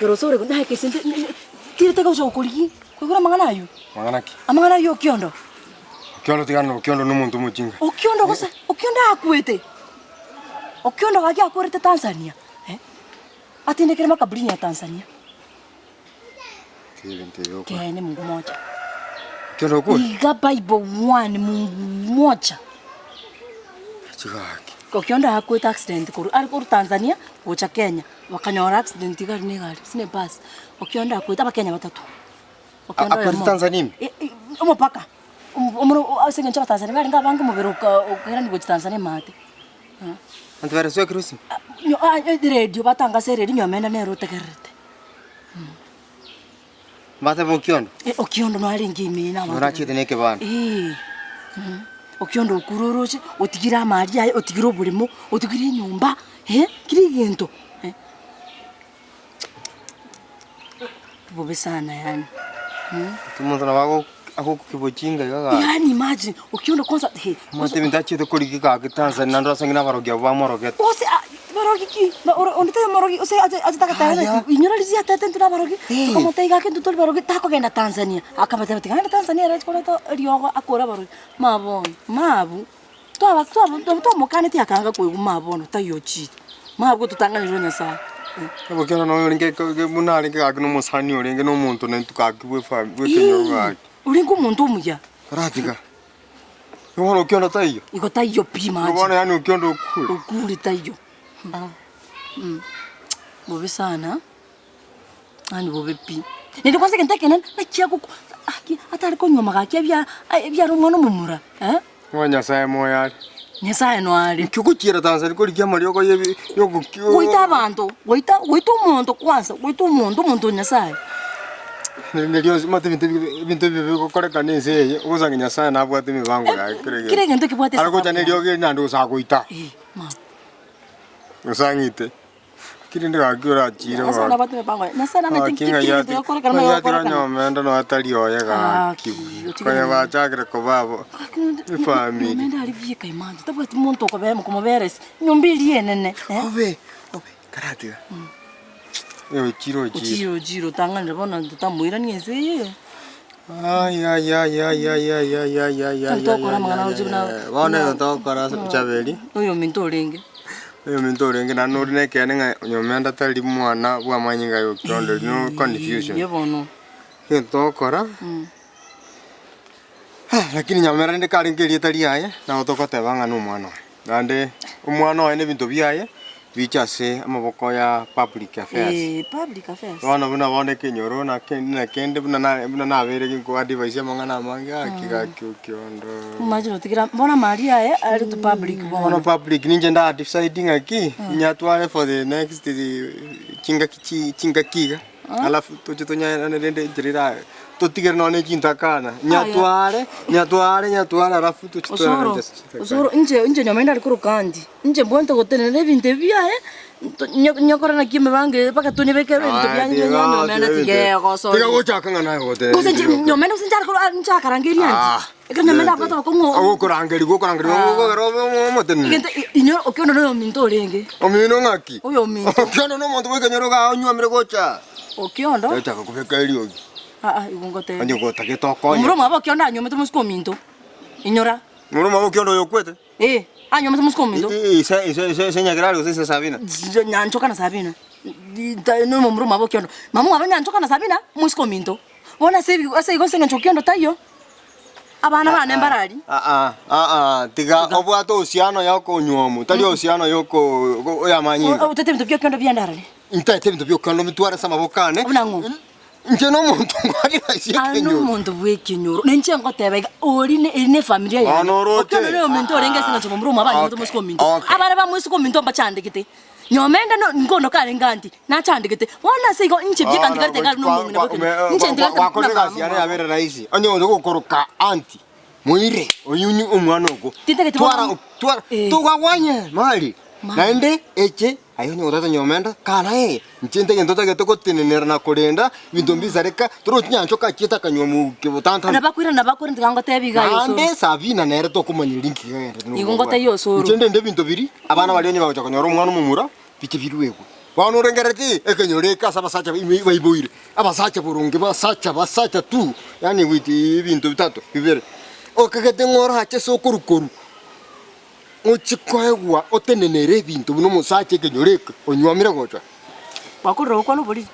Ekero osore naye kese nte tirete gocha gokorigia, kwaigure amang'ana aywo? Mang'ana ki? Amang'ana aywo Okiondo. Okiondo tigana na Okiondo na omonto omochinga. Okiondo gose, Okiondo akwete, Okiondo gaki akwerete Tanzania eh, atindekire makaburini ya Tanzania. Tiga ebinto ebi okore. Keene Mungu moja. Okiondo okure? Iga bible one Mungu moja. Chigaki. Okiondo akwete accident korwa are korwa Tanzania gocha Kenya, bakanyora accident iga aria na egari gose na ebus, Okiondo akwete abakenya batato. Okiondo Akwete oyomo. Tanzania ime? Eh, eh, omopaka, omo- omoro ase eng'encho abatanzania barenge abange omobere oka okairaniwa gochia Tanzania maate. Abanto bare soekire ase? Eredio batangasa eredio nyomenda nere otegererete. Mbatebe Okiondo? Eh, Okiondo narenge ime na abanto. Norachiete na ekebanda? Eh, Okiondo okure oroche, otigire amari aye, otigire oboremo, otigire enyomba, eh, kera egento, eh. Bobe sana yaani, Omonto nabo ago- agokibochinga iga gaki. Yaani imagine, Okiondo kwanza, he, Omanyete ebinto achiete korigia gaki Tanzania naende orasang'e na abarogi abwo bamorogete. Gose a barogi ki? Ba oro onde taiyo morogi gose ache achete agateba ng'a Aya. inyora riria atete intwe nabarogi, Eh. tokamotebia gaki intwe tori barogi takogenda Tanzania. Akabatebia tiga agende Tanzania ere ache koreta eriogo akore abarogi. Mabono, mabu, twaba twaba twamokanetie akanga koigwa mabono taiyo ochire. Mabu gototang'anerwa Nyasaye. Obokiano noyo orenge buna arenge gaki na omosani orenge na omonto naintwe gaki bwe efamiri bwe ekenyoro gaki. Orenge omonto omuya. Oratiga. Bono okiondo taiyo. Igo taiyo pi Igo imagine. bono yaani okiondo okure. Okure taiyo. Bobe sana, yaani bobe pi. Naende kwanza egento ekenene, naki agokwa aki atare konywa gaki ebia ebiare omwana omomura eh. Ng'a Nyasaye moyo are. Nyasaye noyo are. Inki ogochiera Tanzania korigia amariogo yebi yogoki Goita abanto, goita goita omonto kwanza, goita omonto, omonto o Nyasaye. Rende rionsi omanyete ebinto ebi ebinto ebi bigokorekana ense eye, ogosanga Nyasaye nabwate emibango yaye kera egento. Kera egento kebwate Are gocha esababu na eriogi eri naende gose agoita, Eh, mama. gose ang'ite. Lakini rende gaki orachire Nyasaye gaki. nabwate emipango yaye. Nyasaye namanyete Gaki nki ng'ai kera ati egento gekorekana ng'ai noyo atira okorekana. nyomenda noyo atari oye gaki Gaki, buya. otigere Konya nyomenda. bachakire koba abo efamiri. Nyomenda aria bieka imagine, tabwati monto okobea komoberesi, nyomba eria enene eh. Obe, obe, karatiga. Eh, ochire ochire. Ochire ochire otang'anire bono totamoirani ense eye. Ai ai ai ai ai ai ai ai ai ai Tokora ai amang'ana ai roche buna ai. Bono ero tokora ase Bochaberi. Oyominto orenge. Oyominto orenge naende nore na ekeene ng'a onyomenta tari mwana bw'amanyinga ya Okiondo no confusion. Eeh bono. Egento togokora, lakini nyamera rende karenge erieta riaye, nabo togoteba ng'a na omwana oye. Naende omwana oye na ebinto biaye, biche ase amaboko ya public affairs. Eeh public affairs. Bono buna bono ekenyoro na kende na kende buna na buna nabeire ginko advise amang'ana amange gaki gaki okiondo. Imagine otigire bono amari aye are to public Bono bono. public ninche nda decide ng'aki, nyatware for the next chingaki chi chingaki iga. Alafu toche tonyaerane rende enchera ira totigere nonye ne chintakana, nyatware, nyatware, nyatware alafu toche Osoro, toenane chis- osoro inche inche nyomba ndare koroka aunty, inche mbwate gotenena ebinto ebi biaye, nto nyo- nyokore naki emebango eye mpaka tonyebeke ebinto biane bia nyomenda tiga egosori. Tiga gochaka ng'a naye goteba Gose inche nyomenda gose nchare korwa nchakarangeria aunty, ekero nyomenda abwate obokong'u Ogokorangeria gokorangeria gokogera obe omoteneneri. egento inyora okio noyo ominto orenge. Omino ng'aki? Oyominto. Okiondo nomonto bw'ekenyoro iga onyuomire gocha. Okiondo. Ochaka kobeka eriogi. Aa igo ngotebia. Onye gotagete okonye. Omura omwabo okiondo anyuomete omosike ominto. Inyora. Omura omwabo okiondo oyo okwete? Eh, anyuomete omosike ominto. Ise ise ise ise Nyakirari gose ise Sabina? Nyanchoka na Sabina. No omomura omwabo okiondo. Mama omwabo Nyanchoka na Sabina, omosike ominto. Bono ase ebi ase igo ase eng'encho okiondo taiyo. Abana bane mbarari. Aa, aa, tiga obwate uhusiano ya okonywomu, tari uhusiano ya oko oyamanyinga. Otete ebinto bi'okiondo biande arare. Ntaete ebinto bi'okiondo mbitware ase amaboko ane. Buna ng'o? Inche nomonto nkwarire ase Aye ekenyoro. nomonto bw'ekenyoro, na inche ngoteba iga, ori ne eri ne efamilia yane. Bono oroche. Okiondo noyo ominto orenge ase eng'encho momura omwabo anyomete Okay, omosike ominto. okay. Abare ba moiseke ominto mbachandegete. Nyomenda no nkono karenge aunty, nachandegete. Bono ase igo inche bieka ntigarete iga aria nomong'ina bw'ekenyoro. Inche ntigarete buna Gwakorire mama egasi yane omwabo. yabere rahisi, onye onde gokoroka aunty, moire oyunywe omwana ogo. Tintageti Twara bono- twara Eh. togagwanye mari. Mari. Naende eche aye onye gotata nyomenda kara ee, inche ntagete ntagete gotenenera na korenda ebinto mbisareka, torochi nyanchoka achiete akanywa mokia botantana. Nabakwire nabakwire tiga ngotebi iga aye osoro. Naende Sabina nere tokomanya rinki kegenderete Igo ngotebi osoro. Inche ndende ebinto biria, abana baria onye bagocha konyora omwana omomura, biche biruegwe. Bono orengerereti ekenyoro eke ase abasacha ime baiboire, abasacha boronge basacha basacha tu, yaani with ebinto bitato bibere. Okagete ng'a orache ase okorukoru, ochie koegwa otenenere ebinto buna omosacha ekenyoro eke onyuomire gocha. Gwakorire gokwana oboriri.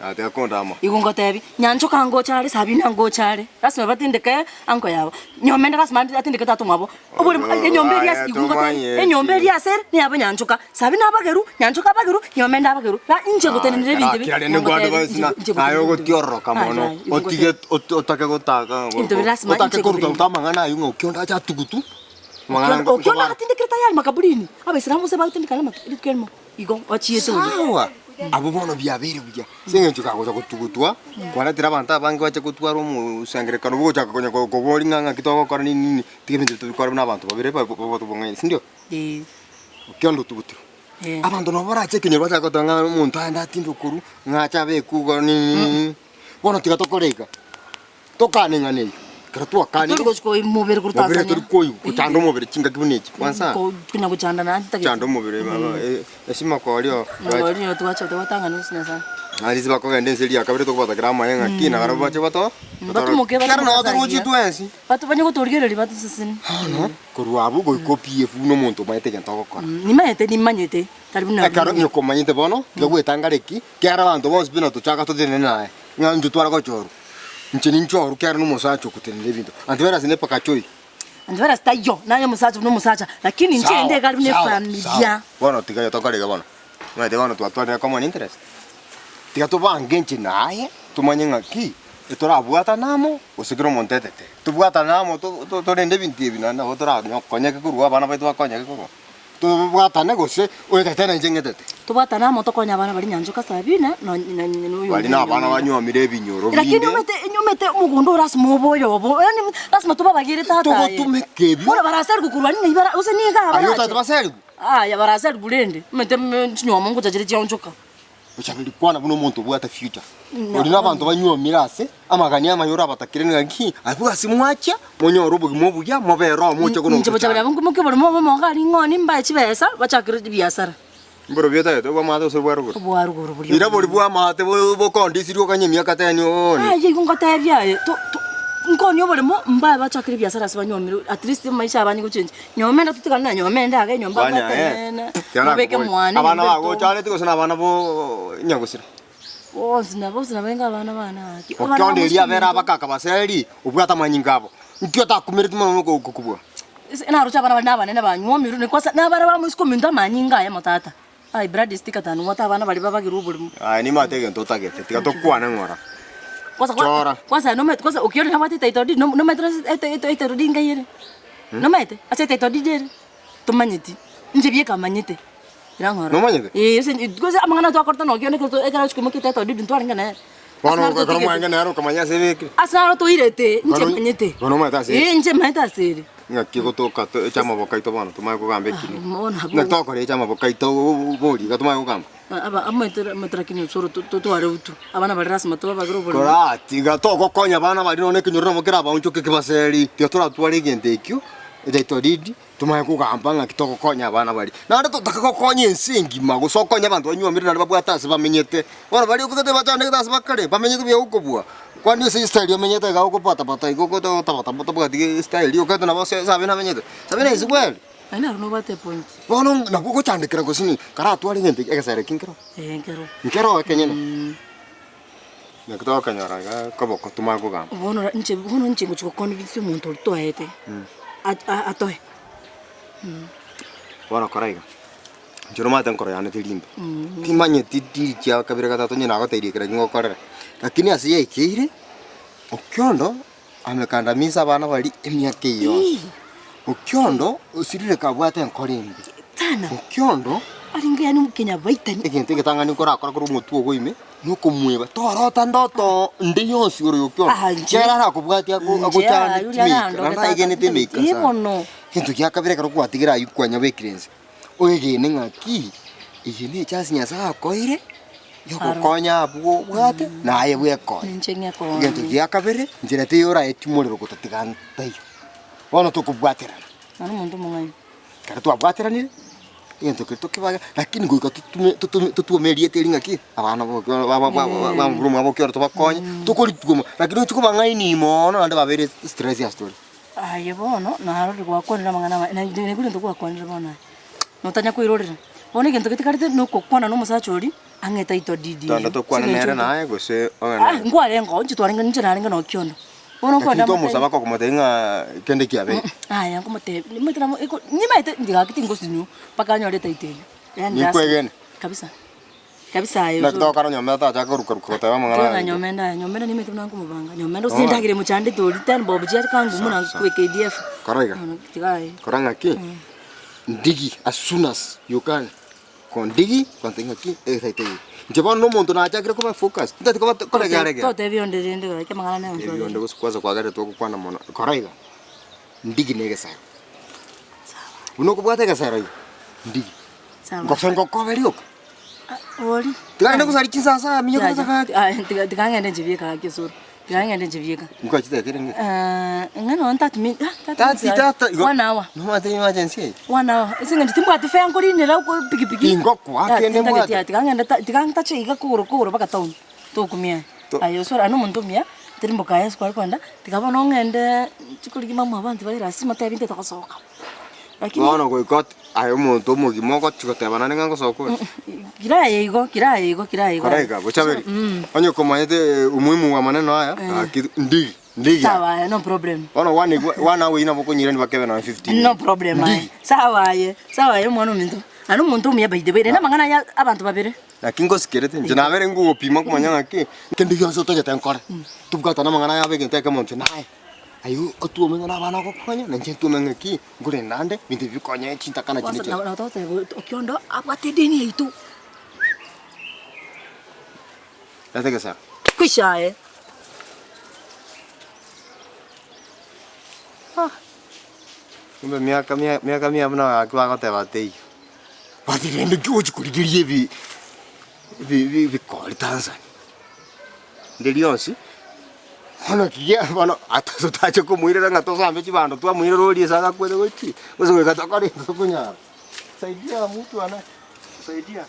Ah, tiga kondama. Igo ngotebi, nyanchoka ngocha are, Sabina ngocha are, lasima batindeke uncle yabo, nyomende lasima atindeke tata omwabo, oboremo enyomba eria ase igo ngotebi, enyomba eria ase ere neyabo nyanchoka, Sabina abagerwe, nyanchoka abagerwe, nyomende abagerwe, la inche ngotenenera ebinto ebi, Kera rende ngotebi, kwande inche inche naye ngotenenera ebinto ebi. ogotiororoka mono, Aye, aye, igo otige ngotebi. ot- otake gotaka Ebinto bire lasima otake inche koruta ngobirinda. ruta amang'ana aywo ng'a okionde ache atugutu, amang'ana Okiondo okiondo agatindekire tayari makaburini, abaisilamu gose bagotindeka rituko erimo. Igo ochiete oria. Sawa, abwo bono biabeire buya, ase eng'encho kagocha gotugutwa, kwaretire abanto abange bache gotwara omosangererekano bogochaka konya koboria ng'a ng'aki togokora nini nini, tiga ebinto ebi tobikore buna abanto babere ba- babwate obong'aini, sindio? Ee. Okionde otugutirwe. Eh. Abanto nabo barache ekenyoro bachake goteba ng'a omonto aende atinde okorwa, ng'a ache abekwe igo nini nini, bono tiga tokore iga. Tokane ng'a neyio, ekero twakanire, Tori gochia koi mobere korwa mobere Tanzania. tori koi gochanda omobere chingaki buna echi, kwansa Ko- konya gochanda naende tagete. chanda omobere baba esima koria Nori nigo twacha togotang'ana gose Nyasae. Narisi bakogenda ense eria ya kabere tokobatakera amaye ng'aki na barabwo bache bato Batimoke Kero nabo batimoke torochi ase twensi. Bato banye gotorigereria batoseseni. Bono korwa abwo goika OPF buna omonto omanyete egento ogokora. Nimanyete nimanyete tari buna Ekero onye komanyete bono, tiga gwetanga reki, kiagera abanto bonsi buna tochaka totenene naye, ng'a intwe tware gochorwa. Inche ninchorwe kiagera nomosacha ogotenenera ebinto. Antivirus ne pakachoi. Antivirus taiyo, naye omosacha buna omosacha, lakini inche Sawa, ende iga ari buna sawa, efamilia. sawa. Bono tiga aye tokore iga bono. Omanyete bono twatwarire common interest. Tiga tobange inche naye, tomanye ng'aki, etorabwatane amo, gose kera omonto etete. Tobwatane amo to- to- torende ebinto ebi naende nabo torakonyeke korwa abana baito bakonyeke korwa. Tobwatane gose oetete na inche ng'etete. Tobwatane amo tokonye abana baria nyanchoka Sabina na na na Baria na abana banywomire ebinyoro Lakini binde. omanyete omanyete omogondo ore lasima obe oyobo yaani lasima tobabagere tata aye. Togotumeka ebio. Bono baraserigwe korwa ng'ai bara gose nigo Aye abarache. otagete baserigwe? Aya baraserigwe rende omanyete chinywomo ngocha chire chiaonchoka. Ochaberi kwana buna omonto obwate future. Oria nabanto banywomire ase amagani amaya orabatakere ng'aki abwo ase mwachia monyore obogima obuya mobere oo moche kono Inche bochaberi abwo nkomokia oboremo obomo iga aria ng'o nimbae chibesa bachakere ebiasara. Mborobio otagete obw'amaate gose obwa rogoro? Obwa rogoro boria. Ira boria bw'amaate bo- bokondisirie okanye emiaka teni oone. Aye igo ngotebia aye to to nkonia oboremo mbae bachakere ebiasara ase banywomire at least amaisha abo anye gochenji. Nyomba ende totigane na nyomba ende iga enyomba Kwani abwate aye, enene, tiga mobeke nakobori, mwane abana enyomba bago etoke. ochareti gose nabana bo nyagosira? Bonsi na bonsi nabarenge abana bane gaki. Abana Okionde eria abere bamosukumete. abakaka baseri, obwate amanyinga abo. Nki otakumereti mono nokobua? Ase naroche abana baria nabanene banywomirwe ni kwasa nabare bamoisiko ominto amanyinga aye motata. Aye blood is thicker than water abana baria babagirwe oborimo. Aye nimate egento otagete, tiga tokwane ng'ora. Kwanza Chora. kwanza nomanyete kwanza okiore nabwate etitle deed nomanyete etitle deed ngai ere? Nomanyete? Ase etitle deed ere? Tomanyeti, inche bieka manyete. Ira ng'ora. Nomanyete? Eeh ase gose amang'ana twakorete nokia onde ekero ekero agochia koimokia etitle deed ntwarenge nere. Bono Ase naro ekero totigete. mwarenge nere okamanya ase ebekire. Ase naro toirete, inche Bono- manyete. bono omanyete ase ere. Eeh inche manyete ase ere. Ng'aki gotoka to echa amaboko aito bono tomanye kogamba ekina. Bono abwo. Ng'aki togokora echa amaboko aito bori iga tomanye kogamba. Aba amaete amaete lakini osoro to- totware utu, abana baria lasima tobabagere oboremo. Koratiga togokonya abana baria nonya ekenyoro nabo kerabaonchoke kebaseri, tiga toratware egento ekio, title deed, tomanye kogamba ng'aki togokonya abana baria. Naende totake gokonya ense engima, gose okonye abanto banywomire naende babwate ase bamenyete. Bono baria okogete bachandegete ase bakare, bamenyete buya gokobua, kwani ase estyle omenyete iga okopatapata iga ogotabata tabwati estyle okagete nabo ase Sabina amenyete. Sabina is well. Aye naro nobwate epoint. Bono nabwo ogochandekera gose ni karatware egento eke egesere eki nkero. Ee nkero. Nkero ekenyene. Naki togokonyora iga koboko tomanye kogamba. Bono ra inche bono inche ngochia goconvince omonto oria twaete, at- a- atoe. Bono kora iga, inche nomanyete nkoro yane teri mbe, timanyeti tiri chia kabere gatato onye nagotebia ekero ngokorera, lakini ase yaikeire, okiondo Amekandamisa abana baria emiaka eye yonsi. Okiondo osirire kabwate enkoro embe. Sana. Okiondo Arenge yaani omokenyabaitani. egento egetang'ani nkorakora korwa omotwe ogo ime, nokomweba torota ndoto nde yonsi igoro ya okiondo. Ah, inche. Kera arakobwatia ako Inche, agochande ah, yuri chimeika, arandogete naende aegenete emeika Ee sana. bono. Egento gia kabere ekero kwatigire aywo kwanyabekire inse, oegene ng'aki eye ne echance Nyasaye akoeire. Yogokonya abwo obwate, na aye bwekonye. Ninche ng'ekonye. Egento gia kabere, nchera teiyo oraetie omorero gotatiga taiyo. Bono tokobwaterana. Naro omonto omong'aini. Ekero twabwateranire, Egento keria tokebage, lakini goika totume totume totwome erieta eri ng'aki, abana bamura omwabo okiore tobakonye, tokoritwoma, lakini ochi kobang'aini moono naende babeire stress ase tore. Aye bono narorire gwakwanire amang'ana amaya, na inche naigure egento gwakwanire bono aye, notanya koirorera. Bono egento getigarete na okokwana na omosacha oria, ang'e title deed Togenda eywo. tokwane Ase nere eng'encho naye gose Ah, ogende nkwarenge oo, inche twarenge inche narenge na Okiondo. Bono Lakini nkwenda tomosaba kokomotebia ng'a kende kiabeire. Aya nkomotebia, nimanyete nabo eko nimanyete gaki tingosinywa mpaka anyore etitle eywo. Yaani lazima. Nikwegene? Kabisa, kabisa aye Naki osoro. togokora nyomba tachaka koruka ruka goteba amang'ana Tiga aya. nyomenda aye, nyomenda nimanyete buna nkomobanga, nyomenda ose Bono. endagera emochandete oria ten bob chiacha kangumu na Sawa, sawa. kwe KDF. Kora iga. Bono tiga aye. Kora ng'aki, ndigi as soon as you can. Kondigi, kontebia ng'aki esaito eye. Inche bono na omonto nachakire koba focused, ntagete koba koregea regea. Totebia onde rende gaki amang'ana naye Tebia onde gose kwanza kwagerire twagokwana mono, kora iga, ndigi na egesero. Buna okobwata egesero iga, ndigi. Sawa. Gose ngokobe rioka. Bori. Tiga naende gosari chinsasaa minyoka Yaya, gose gaki. aye, tiga tiga ng'ende nchibieke gaki osoro, tiga ng'ende nchibieka. Nkochitekere ng'e? Ng'a nonye 30 min ah, 30 minutes Tati aye. tata igo. One hour. Nomanyete emergency eye? One hour. Ase eng'encho timbwati fare nkorinera oko pikipiki. Tingokoa Ah, kende tintageti mbwate. aye, tiga ng'ende ta tiga ntache iga kogoro kogoro mpaka town, tokumia aye. To- Aye osoro aye na omonto omuya, tirimboka aye ase kware kogenda, tiga bono ng'endeee nchikorigia mama abanto bare lazima tebia ntete gosoka. Lakini Bono goika ot aye omonto omogima ogochi goteba naende ng'a ngosoka ore. Kira aye igo, kira aye igo, kira aye igo. Kora iga, bochaberi, onye komanyete umuhimu bwa maneno aya, gaki ndigi, ndigi aye. Sawa aye, no problem. Bono one igwe one hour eywo nabo okonyirania bakebe nonye 15 No problem aye. Ndigi. Sawa aye, sawa aye omwana ominto. Aye nomonto omuya by the way, rende amang'ana aya abanto babere. Naki ngosikerete inche nabere ngogopima nkomanya ng'aki, kende gionsi otagete nkore, tobwatane amang'ana aya abe egento ekemo inche naye. Aywo otwome ng'a nabana ogokonya, na inche ntwome ng'aki, nkorenda ande, ebinto ebi bikonye chintakana chinde Kwanza chiaye. nabo togoteba Okiondo abwate edeni yaito. Reta egesero. Kwisha aye. Ah, kumbe miaka mia miaka mia buna gaki bagoteba teiyo. But rende ki ochi korigeria ebi ebi ebi ebikori Tanzania. Rinde rionsi, bono kiya bono ata totache komoirera ng'a tosambe chibando twamoirera oria ase agakwete gochia, gose goika tokore intwe tokonyara. Saidia mtu ana saidia.